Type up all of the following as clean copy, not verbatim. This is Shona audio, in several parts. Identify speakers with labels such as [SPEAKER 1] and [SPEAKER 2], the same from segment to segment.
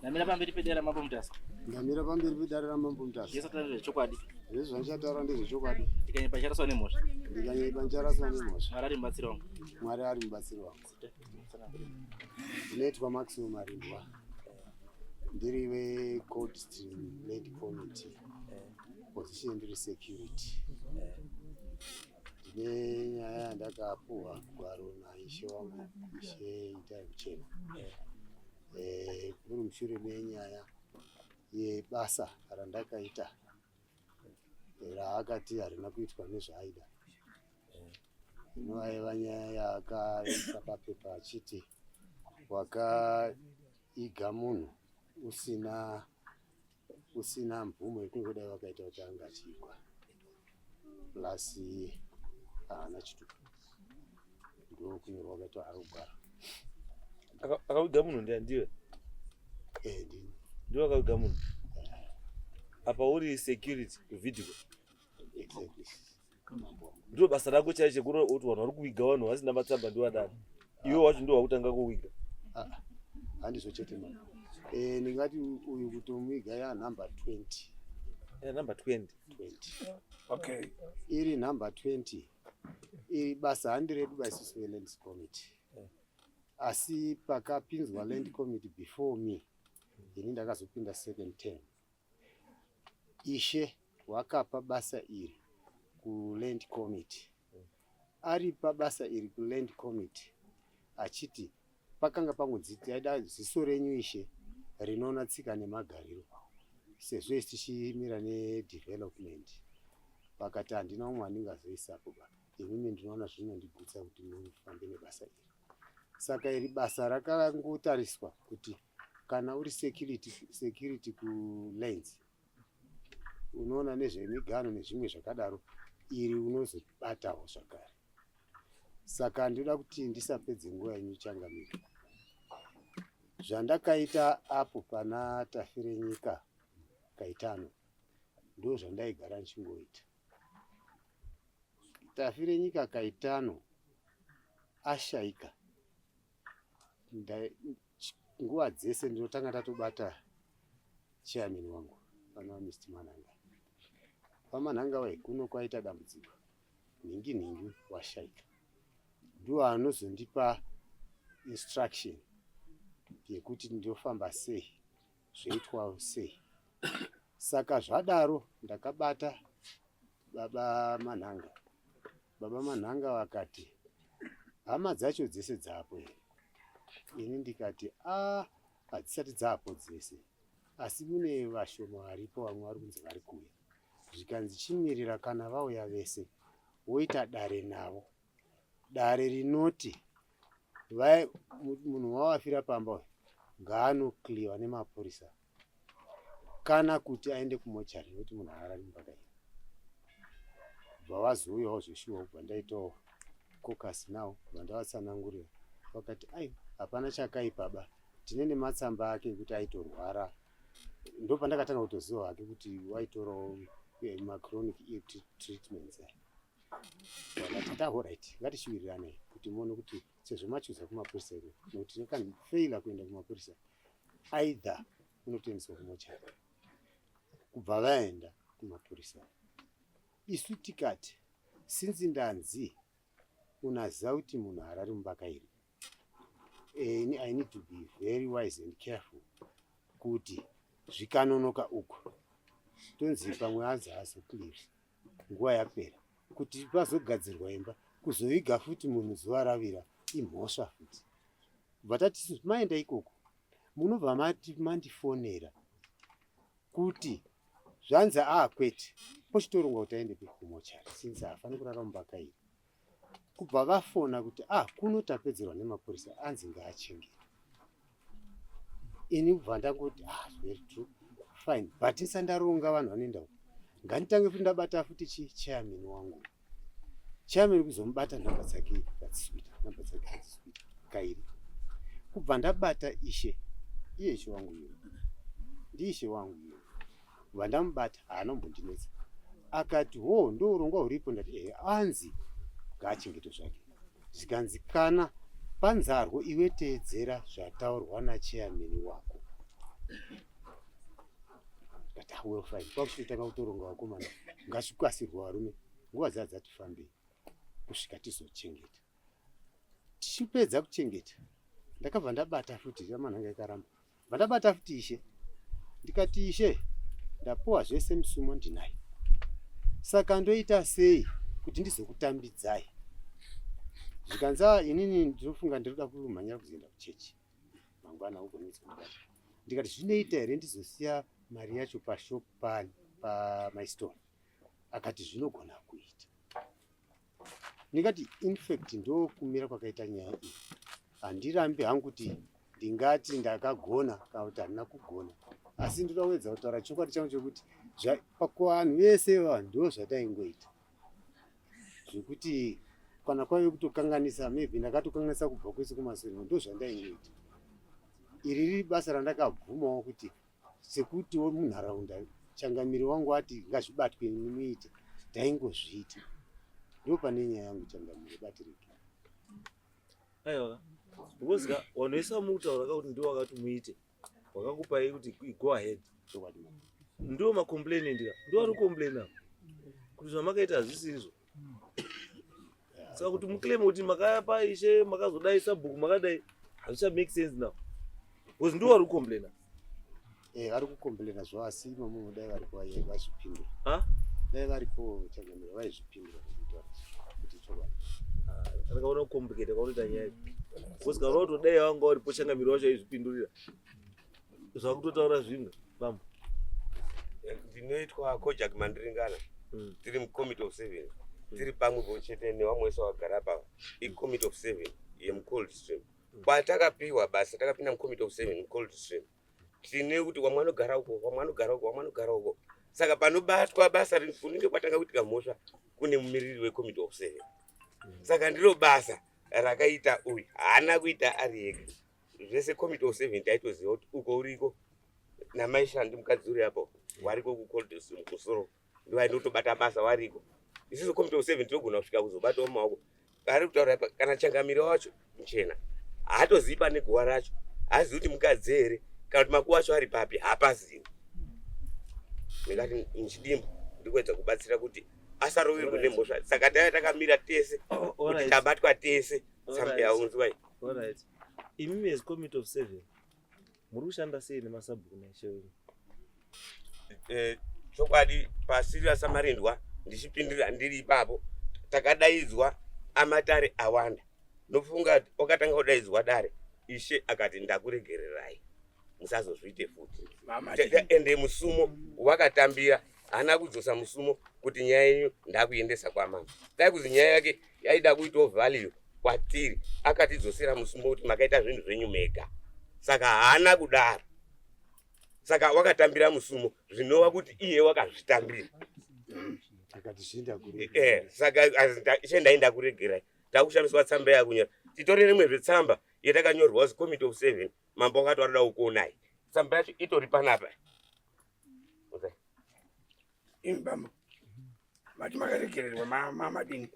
[SPEAKER 1] Ndamira pamberi pedare raMambo Mutasa.
[SPEAKER 2] Ndamira pamberi pedare raMambo Mutasa.
[SPEAKER 1] Zvese zvataura ndezvechokwadi.
[SPEAKER 2] Zvese zvandichataura ndezvechokwadi.
[SPEAKER 1] Ndikanyepa ndicharaswa nemhosva.
[SPEAKER 2] Ndikanyepa ndicharaswa nemhosva.
[SPEAKER 1] Mwari ari mubatsiri wangu.
[SPEAKER 2] Mwari ari mubatsiri wangu. Ndinoitwa Maxwell Marindwa. Ndiri veCold Stream Land Committee. Position ndiri security. Ndine nyaya yandakapuhwa gwaro naishe wangu Ishe Itai Muchena. Eh, muri mushure menyaya yebasa randakaita raakati harina kuitwa nezvaaida inovaiva nyaya yaakaisa papepa achiti wakaiga munhu usina usina mvumo yekungodai vakaita kuti anga achiigwa plus haana chitupa ndokunyorwa kwakaitwa arugwaro.
[SPEAKER 3] Akaviga munhu ndiani? Ndiwe?
[SPEAKER 2] Eh, ndini.
[SPEAKER 3] Ndiwe akaviga munhu? Apa uri security kuvideo.
[SPEAKER 2] Exactly.
[SPEAKER 3] Ndiro basa rako chaicho chekuro kuti vanhu vari kuviga vanhu vasina matsamba ndiwadani. Iwe wacho ndiwo wakutanga kuviga.
[SPEAKER 2] Ah, handizvo chete mama. Eh, ndingati uyu kutomuiga ya number 20.
[SPEAKER 3] Ya number 20.
[SPEAKER 2] 20.
[SPEAKER 4] Okay.
[SPEAKER 2] Iri number 20. Iri basa handi redu ba isusu veLands Committee. Asi pakapinzwa Land Committee before me, ini ndakazopinda second term. Ishe wakapa basa iri kuLand Committee. Aripa basa iri kuLand Committee achiti pakanga pangonzi taida ziso renyu ishe rinoona tsika nemagariro sezvo isi tichimira nedevelopment. Vakati handina umwe andingazoisapo ba, imimi ndinoona zvinondigutsa kuti mufambe nebasa iri. Saka iri basa rakangotariswa kuti kana uri security, security kulands unoona nezvemigano nezvimwe zvakadaro, iri unozobatawo zvakare. Saka ndinoda kuti ndisapedze nguva yenyu changamire. Zvandakaita apo pana Tafirenyika Kaitano ndo zvandaigara ndichingoita. Tafirenyika Kaitano ashaika, nguva dzese ndinotanga ndatobata chairman wangu pana Mr Manhanga. PaManhanga wai kuno kwaita dambudziko, nhingi nhingi washaika, ndiwo anozondipa instruction yekuti ndofamba sei, zvoitwa sei. Saka zvadaro ndakabata baba Manhanga. Baba Manhanga vakati hama dzacho dzese dzapo here? Ini ndikati a hadzisati dzapo dzese, asi mune vashoma varipo, vamwe vari kunzi vari kuuya. Zvikanzi chimirira kana vauya vese woita dare navo. Dare rinoti munhu wawafira pamba uyu ngaanokliwa nemapurisa kana kuti aende kumochari nekuti munhu haarari mumba kai. Bva vazouyawo zveshuwa, kubva ndaitawo caucus now, bva ndavatsanangurira vakati aiwa hapana chakaipa ba, tine nematsamba ake ekuti aitorwara. Ndopandakatanga kutoziva hake kuti waitorawo machronic treatments. Vakati ta alright, ngatichiwiriranai kuti muone kuti sezvo machuza kumapurisa iko, nekuti tinokani faila kuenda kumapurisa either unotoendeswa kumochari. Kubva vaenda kumapurisa, isu tikati since ndanzi unaziva kuti munhu harari mubakairi, I need to be very wise and careful kuti zvikanonoka uku tonzi pamwe anzi haazoclear nguva yapera kuti pazogadzirwa imba kuzoviga futi munhu zuva ravira imhosva futi. Bva tati maenda ikoko munobva mati mandifonera kuti zvanzi a kwete, pochitorongwa kuti aende kumochari since haafaniri kurara mubakairi. Kubva vafona kuti ah kuno tapedzerwa nemapurisa anzi ngaachengete. Ini kubva ndangoti ah very true, fine, but ndisandaronga vanhu vanoenda uko, nganditange futi ndabata futi chi chairman wangu. Chairman kuzomubata nhamba dzake hadzisi kuita, nhamba dzake hadzisi kuita kairi. Kubva ndabata ishe, iye ishe wangu iye ndiishe wangu iye, kubva ndamubata haana kumbondinetsa. Akati ho ndo urongwa huripo. Ndati ehe, anzi ngaachengetwe zvake. Zvikanzi kana panzarwo iwe teedzera zvataurwa nachairman wako. Well fine, kwakuchitotanga kutoronga vakomana, ngazvikasirwa varume, nguva dzaa dzatifambei kusvika tizochengeta. Tichipedza kuchengeta, ndakabva ndabata futi yamanhanga ikaramba, bva ndabata futi ishe, ndikati ishe, ndapuwa zvese, musumo ndinayo, saka ndoita sei kuti ndizokutambidzai? Zvikanzi, "Ah, inini ndinofunga ndinoda kumhanyira kuzoenda kuchechi mangwana ugonetsa." Ndikati, zvinoita here ndizosiya mari yacho pashop pani pamystone? Akati zvinogona kuita. Ndingati infact ndokumira kwakaita nyaya iyi. Handirambi hangu kuti ndingati ndakagona kana kuti handina kugona, asi ndoda kuedza kutaura chokwadi changu chekuti pakuvanhu vese vanhu ndo zvataingoita, zvekuti kana kwaive kutokanganisa, maybe ndakatokanganisa kubva kwese kumasure, ndo zvandaingoita. Iri riri basa randakabvumawo kuti sekutiwo munharaunda changamiri wangu ati ngazvibatwe muite, taingozviita. Ndo pane nyaya yangu, changamiri, batirike.
[SPEAKER 3] Aiwa, because ka vanhu vese vamuri kutaura ka kuti ndiwo vakati muite, vakakupai kuti go ahead.
[SPEAKER 2] Chokwadi mama.
[SPEAKER 3] Ndiwo macomplainant ka, ndiwo vari kucomplaina kuti zvamakaita hazvisizvo. Saka kuti muclaim kuti makapa ishe, makazodai, sabhuku makadai, hazvicha make sense now because ndiwo vari kucomplaina.
[SPEAKER 2] Eh, vari kucomplaina zvavo, asi imomo dai varipo vazvipindura.
[SPEAKER 3] Ha?
[SPEAKER 2] Dai varipo changamira vaizvipindura kuti chokwadi.
[SPEAKER 3] Andakaona kucomplicate kwaunoita nyaya iyi, because kana utodai wanga uripo changamiro wacho aizvipindurira, zvakutotaura zvimwe bambo.
[SPEAKER 4] Ndinoitwa Kojak Mandiringana. Tiri mucommittee of seven, tiri pamwepo chete nevamwe vese vagara pa icommittee of seven yemuCold Stream. Kwatakapiwa basa, takapinda mucommittee of seven muCold Stream, tine kuti wamwe anogara uko, wamwe anogara uko, wamwe anogara uko. Saka panobatwa basa kunenge kwatanga kuitika mhosva, kune mumiriri wecommittee of seven. Saka ndiro basa rakaita uyu, haana kuita ari ega. Zvese committee of seven taitoziva kuti uko uriko namaishandi, mukadzi uri apo wariko kuCold Stream kusoro, ndivainotobata basa wariko. Isusu committee of seven tinogona kusvika kuzobatawo maoko ari kutaura apa. Kana changamire wacho muchena haatozivi pane guva racho, haazivi kuti mukadzi here kana kuti makuva acho ari papi, hapazivi. Ndingati muchidimbu ndikuedza kubatsira kuti asaroverwe nemhosva. Saka taiva takamira tese kuti tabatwa tese tsamba yaunzwa iyi.
[SPEAKER 3] Alright, imimi as committee of seven muri kushanda sei nemasabhuku naishe wenyu?
[SPEAKER 4] Chokwadi pasiri vasamarindwa ndichipindira ndiri ipapo, takadaidzwa amatare awanda. Nofunga wakatanga kudaidzwa dare, ishe akati ndakuregererai, musazozviite futi. Ende musumo wakatambira, haana kudzosa musumo kuti nyaya yenyu ndakuendesa kwamama. Dai kuzi nyaya yake yaida kuitawo value kwatiri, akatidzosera musumo kuti makaita zvinhu zvenyu mega. Saka haana kudaro, saka wakatambira musumo, zvinova kuti iye wakazvitambira.
[SPEAKER 2] Akati zvinda kuri.
[SPEAKER 4] Saka ishe ndaenda kuregerai, takushamiswa tsamba yakunyora. Titori rimwe zvetsamba yatakanyorwa kuzi committee of seven, mambo wakati waroda kukuonai. Tsamba yacho itori panapa. Okay.
[SPEAKER 5] Imi bambo, mati makaregererwa, madini?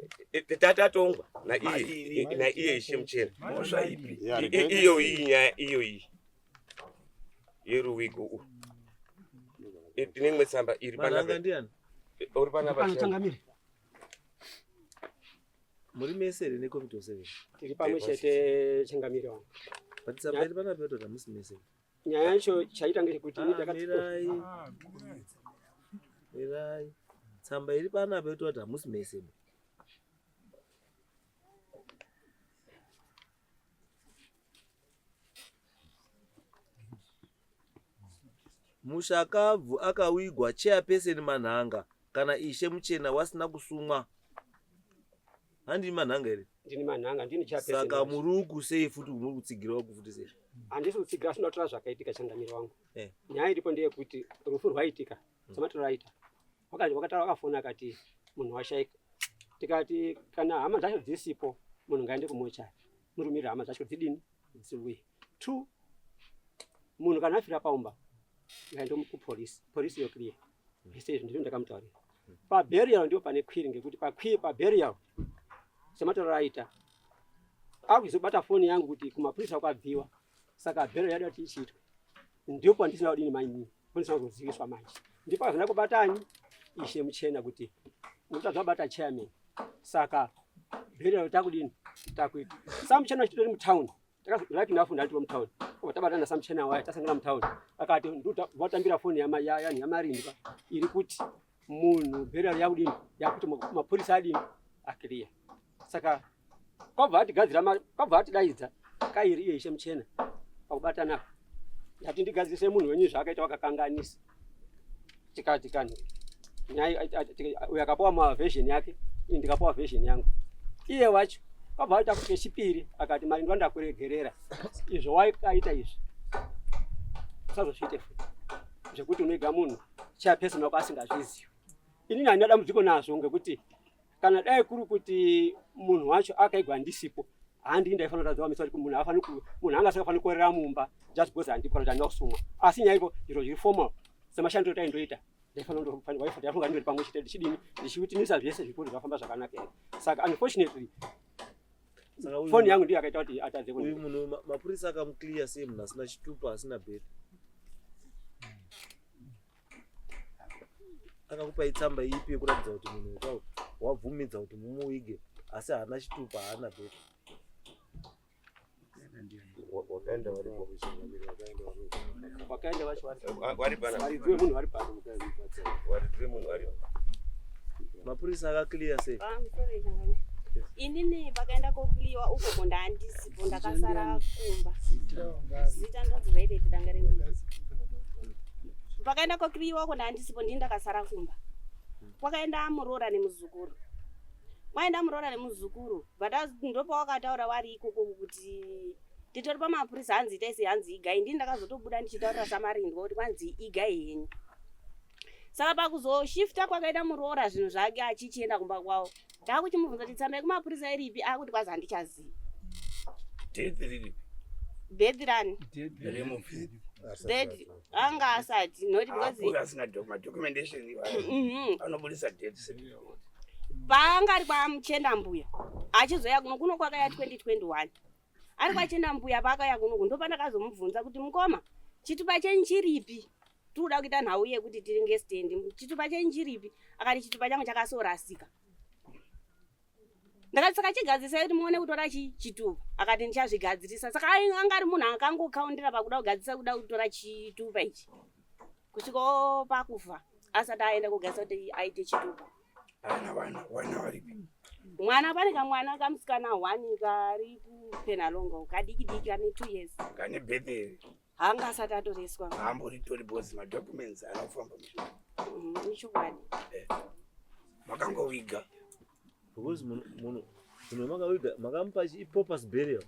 [SPEAKER 4] Tatatongwa naiye.
[SPEAKER 5] Madini?
[SPEAKER 4] Naiye ishe muchena.
[SPEAKER 5] Mhosva ipi?
[SPEAKER 2] Ya,
[SPEAKER 4] Iyo iyi nyaya iyo iyi yeruwigo u tine imwe tsamba iri
[SPEAKER 3] Manhanga
[SPEAKER 4] panapa.
[SPEAKER 3] ndiani?
[SPEAKER 4] Uri panapa
[SPEAKER 6] Pano
[SPEAKER 4] chena.
[SPEAKER 6] changamire.
[SPEAKER 3] Muri mese here necommittee of seven?
[SPEAKER 6] Tiri pamwe chete, changamire wangu.
[SPEAKER 3] But tsamba iri panapa yototi hamusi mese.
[SPEAKER 6] Nyaya yacho chaita ngechekuti
[SPEAKER 3] Ah, mirai, mirai, tsamba iri panapa yototi hamusi mese. Mushakabvu akawigwa chairperson Manhanga kana ishe Muchena wasina kusumwa. Handii Manhanga here?
[SPEAKER 6] Ndini Manhanga, ndini chairperson
[SPEAKER 3] Saka
[SPEAKER 6] wacho.
[SPEAKER 3] muri kusei futi muri kutsigira waku futi sei?
[SPEAKER 6] Handisi kutsigira, asi ndatora zvakaitika, changamire wangu. Nyaya iripo ndeyekuti rufu rwaitika samatora raita, wakataura, wakafona akati munhu washaika. Tikati kana hama dzacho dzisipo, munhu ngaende kumochari, murumirire hama dzacho dzidini, dziuye. Two, munhu kana afira paumba ngaende kupolisi, polisi yoclear zvese izvi. Ndizvo ndakamutaurira. Paburial ndipo pane query, ngekuti paburial sematorero aita akuzobata foni yangu kuti kumapurisa kwabviwa, saka burial yada kuti ichiitwe. Ndipo pandisina kudini mainini, pandisina kuzoziviswa manje. Ndipo hazvina kubatani ishe muchena kuti unotadza kubata chairman. Saka burial takudini takuita. Samuchena chitori mutown. Like enough ndandiri mutown. Obva tabatana naSamuchena waye tasangana mutown. Akati watambira foni yaMarindwa iri kuti munhu burial yakudini yakuti mapurisa adini akiriya. Saka kwabva atigadzira kwabva atidaidza kairi iye ishe muchena pakubatana ndati ndigadzirise munhu wenyu zvaakaita wakakanganisa. Tikati kani nyaya uyo akapiwa maversion yake ini ndikapiwa version yangu. Iye wacho kwabva aita kuti kechipiri akati Marindwa ndakuregerera izvo waikaita izvi usazozviite futi zvekuti unoiga munhu chairperson wako asingazvizivi. Inini handina dambudziko nazvo ngekuti kana dai kuri kuti munhu wacho akaigwa ndisipo handii ndaifanira kutadza wamisa kuti munhu afani munhu anga asingafani kuorera mumba just because handipo kana kuti handina kusumwa. Asi nyaya iripo zviro zviri formal semashandiro taindoita ndaifanira ndiri pamwe chete ndichidini ndichiwitinisa zvese zviri kuti zvafamba zvakanaka here. Saka unfortunately foni yangu ndiyo yakaita kuti atadze
[SPEAKER 3] uyu munhu mapurisa akamuclear sei munhu asina chitupa asina bheri akakupai tsamba ipi yekuratidza kuti munhu wekwawo wabvumidza kuti mumuwige asi haana chitupa haana bheri
[SPEAKER 4] Wakaenda varipo.
[SPEAKER 6] Wakaenda vacho
[SPEAKER 4] vari pana.
[SPEAKER 6] Varidzi vemunhu vari pano.
[SPEAKER 4] Varidzi vemunhu varipo.
[SPEAKER 3] Mapurisa akaclear sei?
[SPEAKER 7] Pamusoro changamire. Inini pakaenda kokliwa ukoko ndandisipo ndakasara kumba. Zita ndodzivaireti danga remene. Pakaenda kokliwa uko ndandisipo ndini ndakasara kumba. Kwakaenda muroora nemuzukuru. Kwaenda muroora nemuzukuru but ndopawakataura wari ikoko kuti titori pamapurisa hanzi itai sei hanzi igai. Ndini ndakazotobuda ndichitaurira saMarindwa kuti kwanzi igai henyu. Saka pakuzoshifta kwakaita muroora zvinhu zvake achichienda kumba kwavo. Ndakuchimubvunza kuti tsamba yekumapurisa iripi akuti kwazi handichazivi.
[SPEAKER 5] Death riripi?
[SPEAKER 7] Death rani?
[SPEAKER 5] Remufi.
[SPEAKER 7] Death anga asati not because
[SPEAKER 5] Hapo asina documentation iwayo. Anobudisa death certificate.
[SPEAKER 7] Paanga ari kwaMuchenda mbuya achizouya kuno kuno kwakaya 2021. Ari kwaChenda mbuya paakauya kuno ndopandakazomubvunza kuti mukoma chitupa chenyu chiripi? Tikuda kuita nhau yekuti tirenge stand. Chitupa chenyu chiripi? Akati chitupa changu chakasorasika. Ndakati saka chigadzirisai kuti muone kutora chitupa. Akati ndichazvigadzirisa. Saka anga ari munhu akangokaundira pakuda kugadzirisa kuda kutora chitupa ichi. Kusvika pakufa asati aenda kugadzirisa kuti aite chitupa.
[SPEAKER 5] Ana vana, vana varipi?
[SPEAKER 7] Mwana pane kamwana kamusikana 1 kari kuPenalonga kadiki diki kane 2 years.
[SPEAKER 5] Kane birth here?
[SPEAKER 7] Haanga asati atoreswa.
[SPEAKER 5] Haamboritori because madocuments anofamba mushure.
[SPEAKER 7] Ichokwadi.
[SPEAKER 5] Makangoviga.
[SPEAKER 3] Because munhu makaviga makamupa chi purpose burial.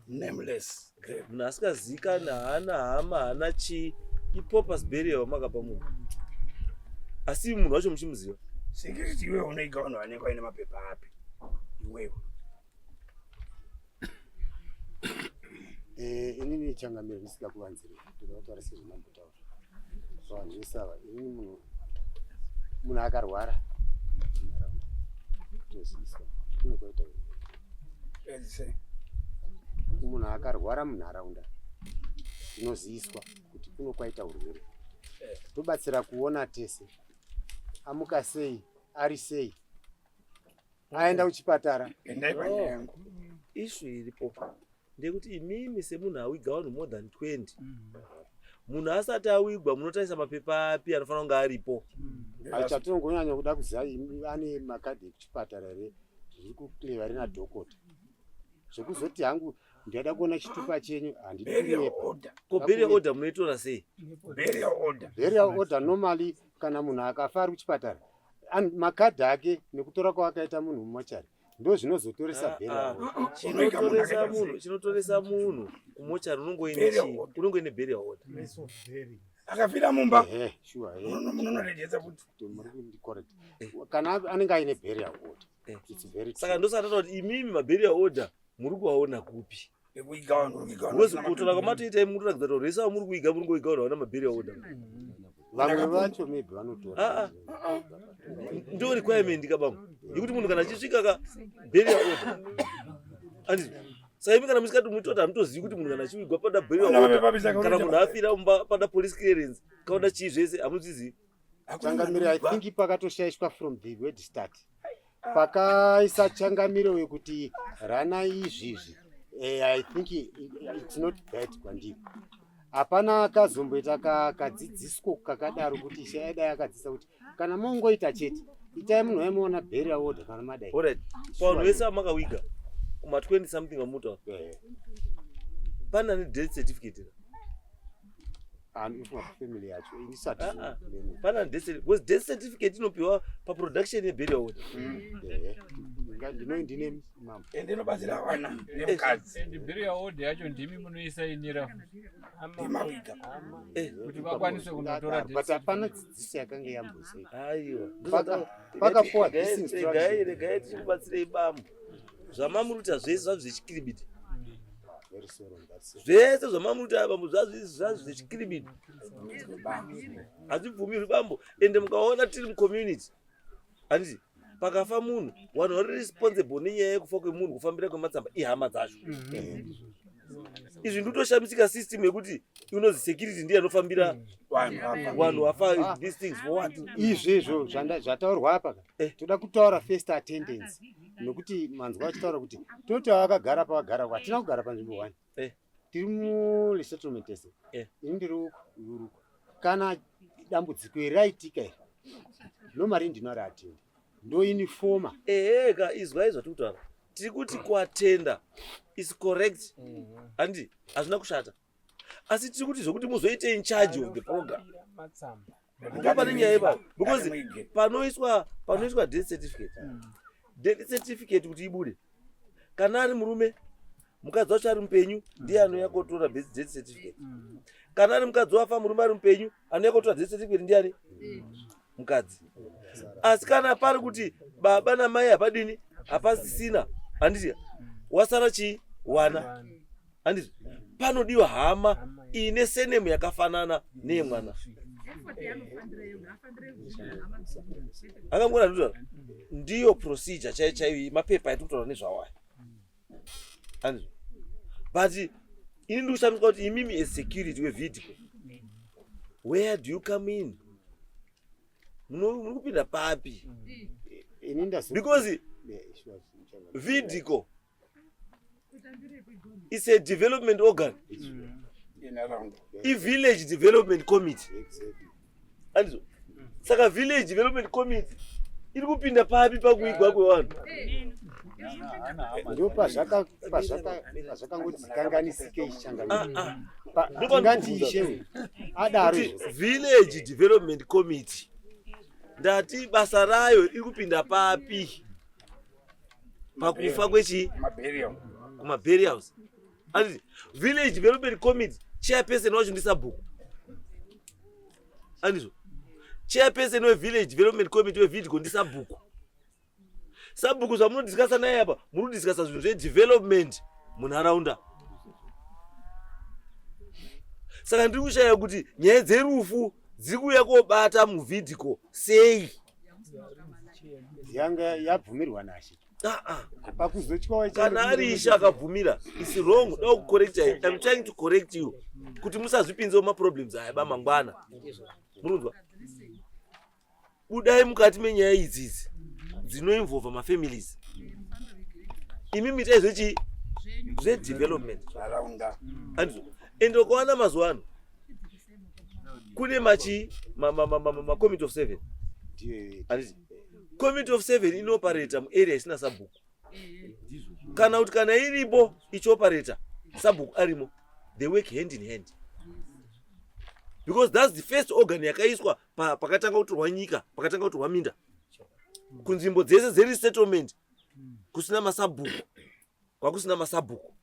[SPEAKER 5] Nameless grave.
[SPEAKER 3] Munhu asingazikani haana hama haana chi ipurpose burial makapa munhu. Asi munhu wacho muchimuziva.
[SPEAKER 5] Security iwewe unoiga vanhu vanenge vaine mapepa api? Iwewe.
[SPEAKER 2] Inini changamire ndisida kuvanzira ndoda kutaura sezvamambotaura. Vanhu vese ava inini munhu akarwara munharaunda toziviswa kune kwaita munhu akarwara munharaunda tinoziviswa kuti kuno kwaita urwere. Tobatsira kuona tese amuka sei ari sei aenda kuchipatara.
[SPEAKER 5] Endai panyaya yangu.
[SPEAKER 3] Issue iripo ndekuti imimi semunhu awiga vanhu more than 20 munhu asati awigwa munotarisa mapepa api anofanira kunge aripo.
[SPEAKER 2] Chatinongonyanya kuda kuziva ane makadhi ekuchipatara here zviri kuclear rina dhokota. Zvekuzoti hangu ndinoda kuona chitupa chenyu handidi
[SPEAKER 5] Burial
[SPEAKER 2] kunyepa.
[SPEAKER 5] order.
[SPEAKER 3] Ko burial order munoitora sei?
[SPEAKER 5] Burial order.
[SPEAKER 2] Burial order normally kana munhu akafa ari kuchipatara makadhi ake nekutora kwaakaita munhu mumochari ndo zvinozotoresa burial order.
[SPEAKER 3] Chinotoresa munhu, chinotoresa munhu kumochari unongoine burial order.
[SPEAKER 5] Akafira mumba.
[SPEAKER 2] Sure,
[SPEAKER 5] Munonoregedza kuti.
[SPEAKER 2] Muri kundi correct. Kana anenge aine burial order. It's very
[SPEAKER 3] Saka
[SPEAKER 2] true.
[SPEAKER 3] ndosaka tataura kuti imimi maburial order muri kuaona kupi?
[SPEAKER 5] Kuiga vanhu, kuiga vanhu.
[SPEAKER 3] Because kutora kwamatoita imi munoratidza kuti rese muri kuiga muri kuiga vanhu vana maburial order.
[SPEAKER 2] Vamwe vacho maybe vanotora.
[SPEAKER 3] Ndo requirement ka bamwe. Yekuti munhu kana achisvika ka burial order. Andizvo. Saka imi kana musikati mutoti hamutozivi kuti munhu kana achiwigwa pada burial
[SPEAKER 5] Vana
[SPEAKER 3] order.
[SPEAKER 5] vapepapisa
[SPEAKER 3] Kana munhu afira mumba pada police clearance. Kaona chii zvese hamuzizivi.
[SPEAKER 2] Changamire, I think pakatoshaishwa from the word start. Pakaisa changamire uyu kuti rana izvizvi. I think it's not bad kwandiri. Hapana akazomboita kadzidziswo kakadaro kuti ishe aidai akadzidzisa kuti kana mongoita chete itai munhu waimuona burial order kana madai.
[SPEAKER 3] Alright. Pavanhu vese vamakawiga kuma 20 something vamutaura. Pane ane death certificate here?
[SPEAKER 2] Anofunga family yacho indisati.
[SPEAKER 3] Ah, ah. Pane ane death certificate because death certificate inopiwa paproduction yeburial order.
[SPEAKER 2] Ndino ndine mambo.
[SPEAKER 5] Ende inobatsira vana nemukadzi.
[SPEAKER 8] And burial order yacho ndimi munoisainira
[SPEAKER 5] Nemawiga.
[SPEAKER 8] Kuti vakwanise kunotora
[SPEAKER 2] But hapana dzidziso yakanga yambozoita.
[SPEAKER 3] Aiwa.
[SPEAKER 2] Pakapuwa this instruction.
[SPEAKER 3] Regai regai tichikubatsirei bambo. Zvamamuruta zvese zvazvo zvechikiribidi.
[SPEAKER 2] Very sorry on that side.
[SPEAKER 3] Zvese zvamamuruta bambo zvazvo zvazvo zvechikiribidi. Hazvibvumirwi bambo. Ende mukaona tiri mucommunity. Handiti pakafa munhu vanhu vari responsible nenyaya yekufa kwemunhu kufambira kwematsamba ihama dzacho. Izvi ndikutoshamisika system yekuti inozi security ndiye anofambira
[SPEAKER 5] Vanhu vafa.
[SPEAKER 3] vanhu vafa these things for what?
[SPEAKER 2] Izvezvo zvataurwa apa ka, toda kutaura first attendance nokuti manzwa achitaura kuti toti vakagara pavagara hatina kugara panzvimbo one. Tiri muresettlement tese. Ini ndiri uku, iwe uri uku. Kana dambudziko iri raitika iri, normally ndinoriatenda ndoinifoma.
[SPEAKER 3] Eheka, izwai zvatiri kutaura. Tiri kuti kuatenda is correct. Handiti hazvina kushata. Asi tiri kuti zvokuti muzoite in charge of the program. Ndo pane nyaya ipapo. Because panoiswa death certificate. Death certificate kuti ibude. Kana ari murume, mukadzi wacho ari mupenyu, ndiye anouya kotora death certificate. Kana ari mukadzi wafa, murume ari mupenyu, anouya kotora death certificate ndiani? Mukadzi. Asi kana pari kuti baba namai hapadini, hapasisina, handiti wasara chii? Wana. Handiti panodiwa hama ine senemu yakafanana neyemwana. Akangona ndikutaura ndiyo procedure chaiyo chaiyo mapepa atiri kutaura nezvawo aya. Handizvo. But ini ndikushamiswa kuti imimi as security weVIDCO, where do you come in? Muri kupinda papi?
[SPEAKER 2] Ini ndazo
[SPEAKER 3] Because VIDCO is a development organ. I-village development committee. Handizvo. Saka village development committee iri kupinda papi pakuigwa kwevanhu?
[SPEAKER 2] Ndo pazvakangodzikanganisike ichi changamire. Tingati ishe uyu adaro
[SPEAKER 3] Kuti
[SPEAKER 2] izvo.
[SPEAKER 3] village development committee ndati basa rayo iri kupinda papi pakufa kwechi kumaburials. Handiti village development committee chairperson wacho ndisabhuku. Handizvo. Chairperson wevillage development committee weVIDCO ndisabhuku. Sabhuku zvamunodiscussa naye apa muri kudiscussa zvinhu zvedevelopment munharaunda. Saka ndiri kushaya kuti nyaya dzerufu dziri kuuya kobata muVIDCO sei?
[SPEAKER 2] Yanga yabvumirwa nashe. Pakuzotyawa
[SPEAKER 3] Kana ari ishe akabvumira is wrong. Da kucorrecta. I'm trying to correct you kuti musazvipinzewo maproblems aya bamangwana. Murunzwa? Budai mukati menyaya idzidzi dzinoinvolva mafamilies. Imi mitai zvechi zvedevelopment. Handizvo. Ende ukaona mazuva ano kune machi macommittee of seven. Handiti committee of seven inopareta muarea isina sabhuku, kana kuti kana iripo ichiopareta sabhuku arimo, they work hand in hand because that's the first organ yakaiswa pakatanga kutorwa nyika, pakatanga kutorwa minda kunzvimbo dzese dzeresettlement kusina masabhuku, kwakusina masabhuku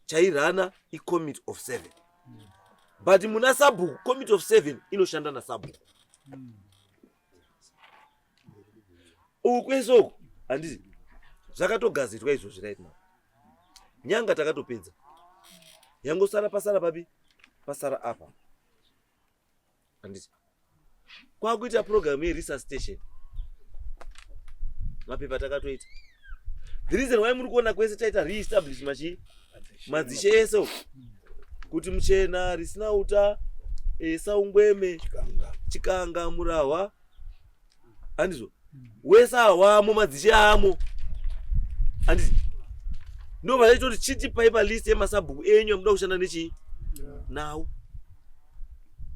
[SPEAKER 3] chairana icommittee of seven. But muna sabhuku, committee of seven inoshanda nasabhuku. Uku kwese uku handiti zvakatogadzirwa izvozvi right now. Nyanga takatopedza, yangosara pasara papi, pasara apa. Handiti kwakuita program yeresuscitation, mapepa takatoita. The reason why muri kuona kwese taita reestablish machi madzishe ese uku kuti muchena risina uta. Saungweme, Chikanga, Murahwa, handizvo? Wese awamo, madzishe amo, handiti? Ndo vachaitoti chitipai palist yemasabhuku enyu amuda kushanda nechii nawo.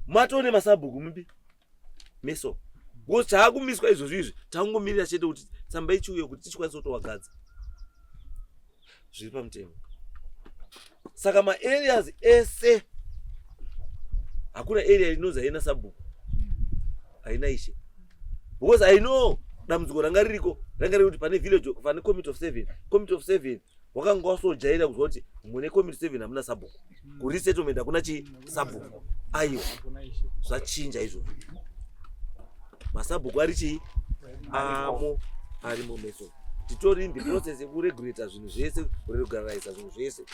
[SPEAKER 3] Matone masabhuku mupi meso, because chaakumiswa izvozvo izvi, tangomirira chete kuti tsamba ichiuye kuti tichikwanisa kutovagadza zviri pamutemo. Saka maareas ese, hakuna area inonzi haina sabhuku, haina ishe, because I know dambudziko ranga ririko ranga riri kuti pane village, pane committee of seven. Committee of seven wakanga wasojaira kuzwa kuti mune committee seven hamuna sabhuku, kuresettlement hakuna chi sabhuku. Aiwa, zvachinja izvozvo. Masabhuku ari chii amo, arimo meso. Titori in the process yekuregulata zvinhu zvese, kuregulariza zvinhu zvese,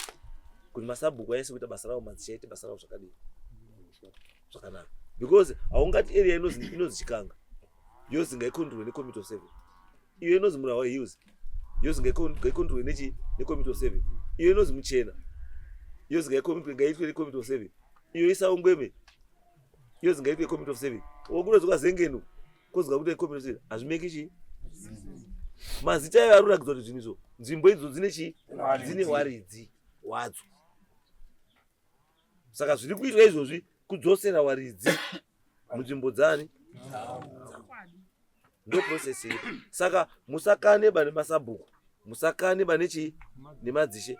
[SPEAKER 3] kuti masabhuku aise kuita basa ravo, madzishe aite basa ravo zvakadii, zvakanaka, because haungati area inonzi Chikanga yozi ngaicontrolwe necommittee of seven, iyo inonzi Murahwa Hills yozi ngaicontrolwe nechi necommittee of seven, iyo inonzi Muchena yozi ngaitwe necommittee of seven, iyo iSaungweme yozi ngaitwe committee of seven, okunonzi kwaZengeno kozi ngakuite committee of seven. Hazvimeki chii, mazita ayo ari kurakidza kuti zvinhu izvo, nzvimbo idzo dzine chii, dzine waridzi wadzo. Saka zviri kuitwa izvozvi kudzosera waridzi munzvimbo dzani, ndo process iripo. Saka musakane bane masabhuku, musakane bane chii, nemadzishe,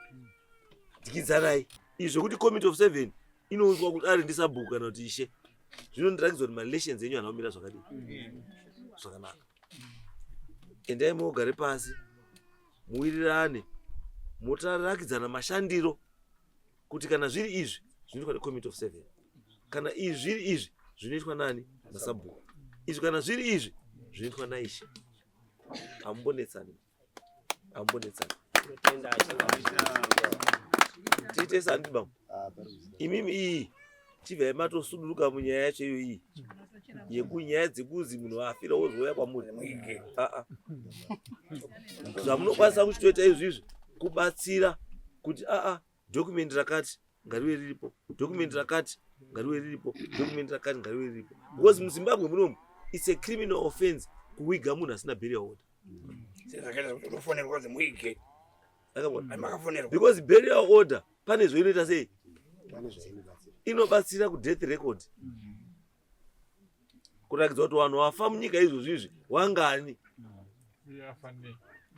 [SPEAKER 3] dyidzanai. Izvo kuti committee of seven inounzwa kuti ari ndisabhuku kana kuti ishe, zvinondirakidza kuti marelations enyu haana kumira zvakadii, zvakanaka. Endai mogare pasi, muwirirane, motarakidzana mashandiro, kuti kana zviri izvi zvinoitwa necommittee of seven, kana izvi zviri izvi zvinoitwa nani, masabhuku, izvi kana zviri izvi zvinoitwa naishe. Hamumbonetsani, hamumbonetsani.
[SPEAKER 6] Tinotenda.
[SPEAKER 3] Tiite sandi bambo. Imimi iyi chibvai matosuduruka munyaya yacho iyo iyi yekunyaya dzekuzi munhu afira wozouya kwamuri. Aa, zvamunokwanisa kuchitoita izvizvi kubatsira kuti aa, document rakati ngarive riripo, document rakati ngarive riripo, document rakati ngarive riripo, because muZimbabwe munomu it's a criminal offense kuwiga munhu asina burial order.
[SPEAKER 5] Sezvakaita kuti unofonerwa kunzi muige.
[SPEAKER 3] Akabona?
[SPEAKER 5] Makafonerwa.
[SPEAKER 3] Because burial order pane zvoinoita sei?
[SPEAKER 2] Pane zvainobatsira.
[SPEAKER 3] Inobatsira kudeath record, kurakidza kuti vanhu vafa munyika izvozvi izvi wangani,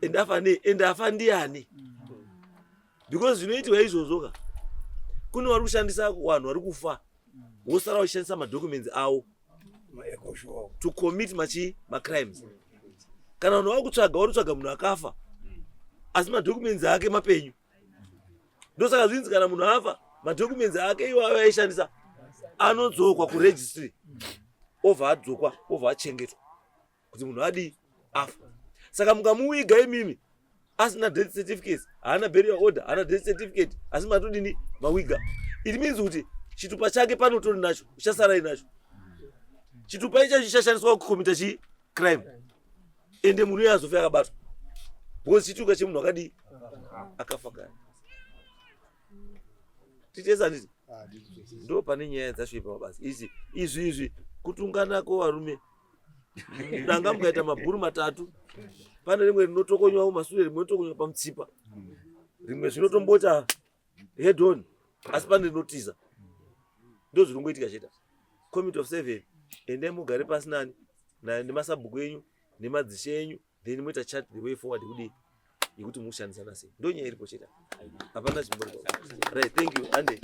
[SPEAKER 3] ende afa nei, ende afa ndiani, because zvinoitwa izvozvo ka, kune vari kushandisa vanhu vari kufa, wosara uchishandisa madocuments avo
[SPEAKER 5] Maekoshuwa.
[SPEAKER 3] To commit machi macrimes. Kana vanhu vakutsvaga, vari kutsvaga munhu akafa asi madocuments ake mapenyu. Ndosaka zvinzi kana munhu afa, madocuments ake iwayo aishandisa anodzokwa kuregistry, obva adzokwa, obva achengetwa kuti munhu adii, afa. Saka mukamuwiga imimi asina death certificate, haana burial order, haana death certificate, asi matodini, mawiga, it means kuti chitupa chake panotori nacho, uchasara inacho chitupa ichacho, chichashandiswa kucommita chi crime, ende munhu iye azofa akabatwa because chitupa chemunhu akadii, akafa kare. Titese, handiti? Ndo pane nyaya dzacho ipapo basi. Izi izvi kutungana kwevarume danga, mukaita mabhuru matatu, pane rimwe rinotokonywa mumasure, rimwe rinotokonywa pamutsipa, rimwe zvinotombota head on, asi pane rinotiza. Ndo zviri kungoitika chete. Committee of seven, endai mugare pasi nani nemasabhuku enyu nemadzishe enyu, then moita chart the way forward kudii, yekuti mushandisana sei. Ndo nyaya iripo chete, hapana chimbori. Right, thank you. Ande.